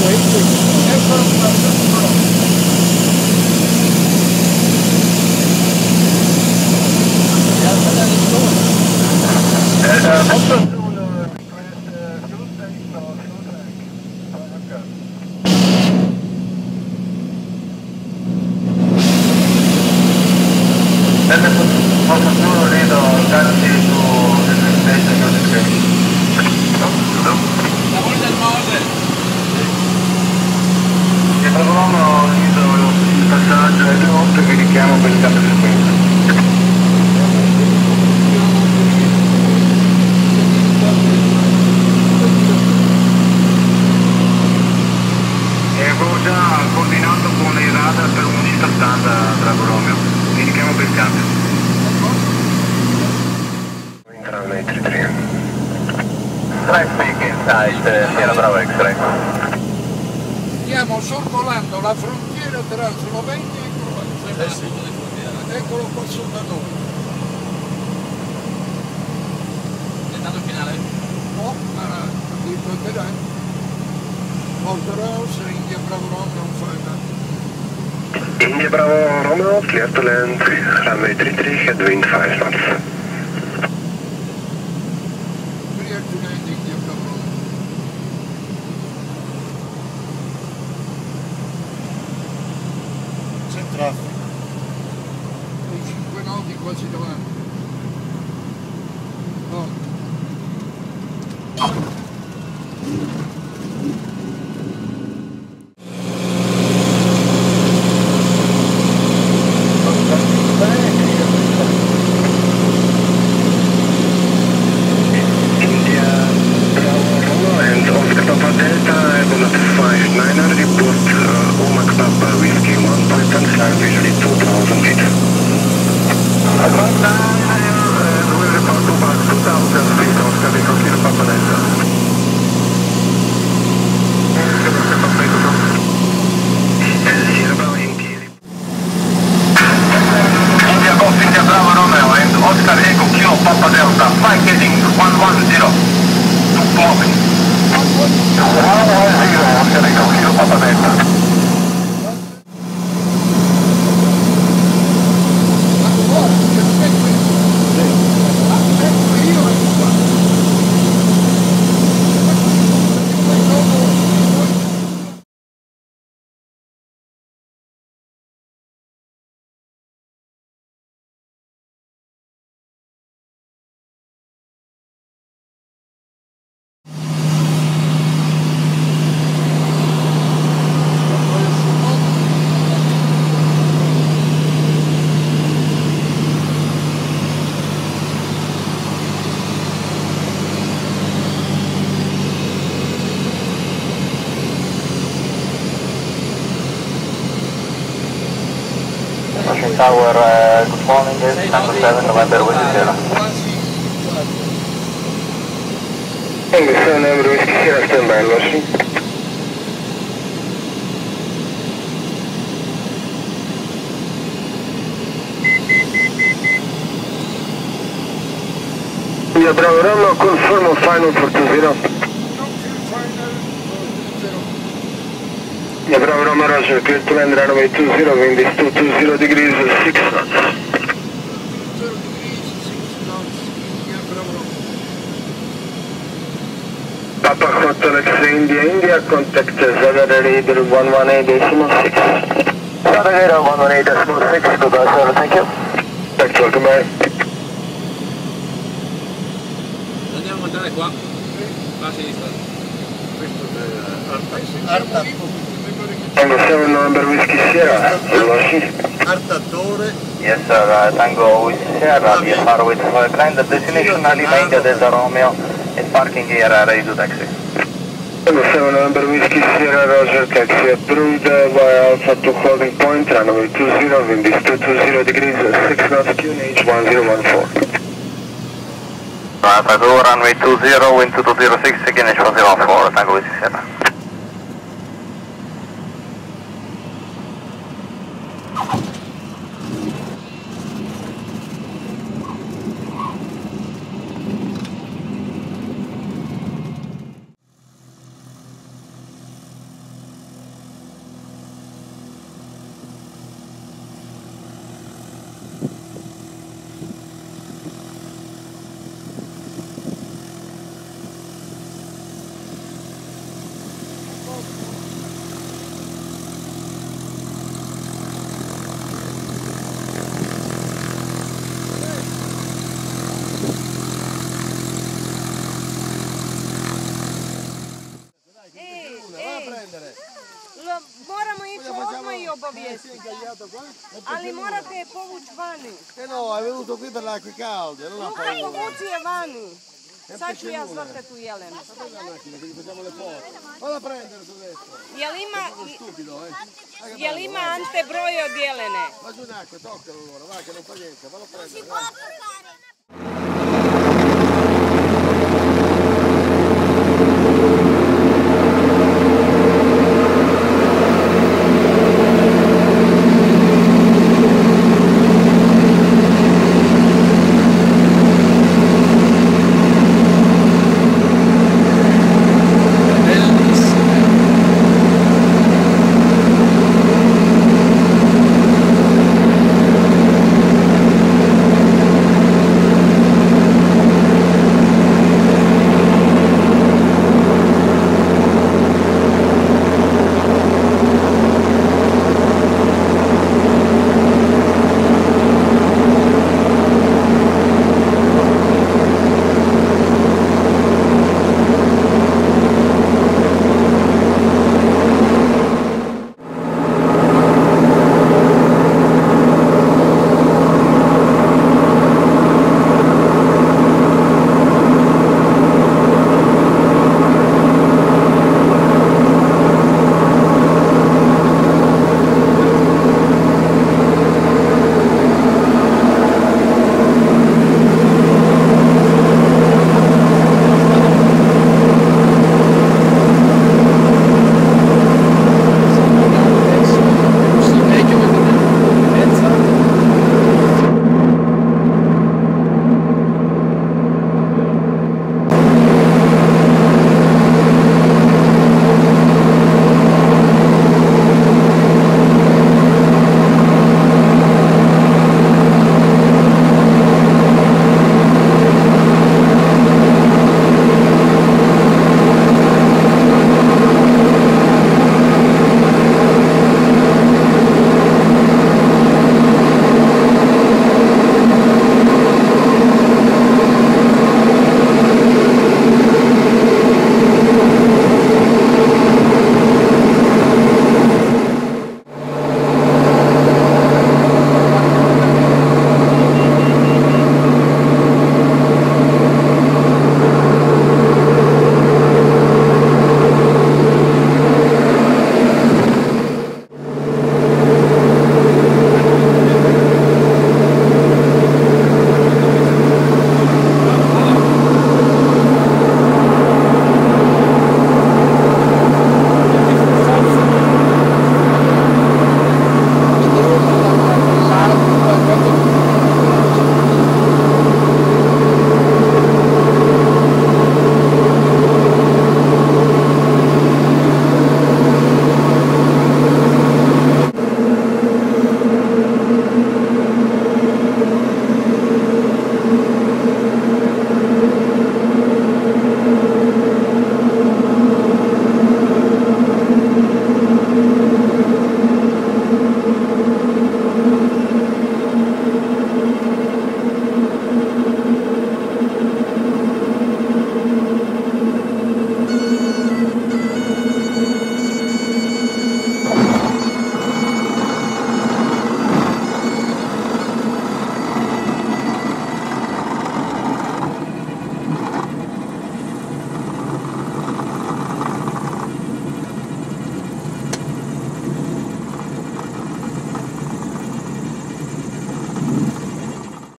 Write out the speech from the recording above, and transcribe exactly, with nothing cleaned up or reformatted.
Che proviamo il passaggio e dopo vi richiamo per il cambio frequenza. E avevo già coordinato con i radar per un ottanta, Bravo Romeo. Vi richiamo per il cambio. Runway three three. Traffic inside, eh, Sierra Bravo X-ray. Stiamo sorvolando la frontiera tra Slovenia e Croazia. Eh sì. Eccolo qua sotto a noi. È stato il finale? No, ma ripeterà. Porterà India Bravo Romeo, India Bravo Romeo, clear to land, runway three three, headwind five knots. C'è traffico. Con cinque nodi quasi davanti. No. India, Bravo Romeo and Oscar Papa Delta, Airbus five nine, report, uh, Umag Papa Whiskey one point one, climb visually two thousand feet. Advance nine, and we report Umag two thousand feet, Oscar Echo Kilo Papa Delta. Sierra Bravo, India. India Golf, India Bravo Romeo and Oscar Echo Kilo Papa Delta, flight heading one one zero. Look moving. One one zero, Oscar Echo Kilo Papa Delta. Ocean Tower, uh, good morning, it's Tango seven November Whiskey Sierra. Tango seven November Whiskey Sierra, stand by, Ocean. India Bravo Romeo, confirm final for two zero. India Bravo Romeo, roger, clear to land, runway two zero, wind is two two zero degrees, six knots. Papa Hotel X-ray India, India, contact Zadar Raider one one eight decimal six. Zadar Raider one one eight decimal six, goodbye, sir, thank you. Thanks, welcome, bye. Andiamo a montare qua. Qua a sinistra. Questo è Arta. Arta. Tango seven November Whiskey Sierra, Arta. Velocity. Arta Torre. Yes, sir. Uh, Tango Whiskey Sierra, V F R with flight line, the destination Lima India Delta Romeo, is parking here, uh, ready to taxi. Tango seven November Whiskey Sierra, roger, taxi approved, uh, via Alpha to holding point, runway two zero, wind is two two zero degrees, six knots, Q N H one zero one four. Alpha two, runway two zero, wind two two zero six, Q N H one zero one four, Tango Whiskey Sierra. Si è incagliato qua? Ali mora te povuć vani. Eh no, è venuto qui per le acque calde, non ha paura. Povuci je vani. Sad ću ja zvati tu Jelenu. Ma dov'è la macchina che gli facciamo le foto? Vado a prendere adesso. Jel ima, stupido, eh. Jel ima Ante broj od Jelene? Ma giù in acqua, toccalo allora, va che non fa niente, fallo prendere, dai.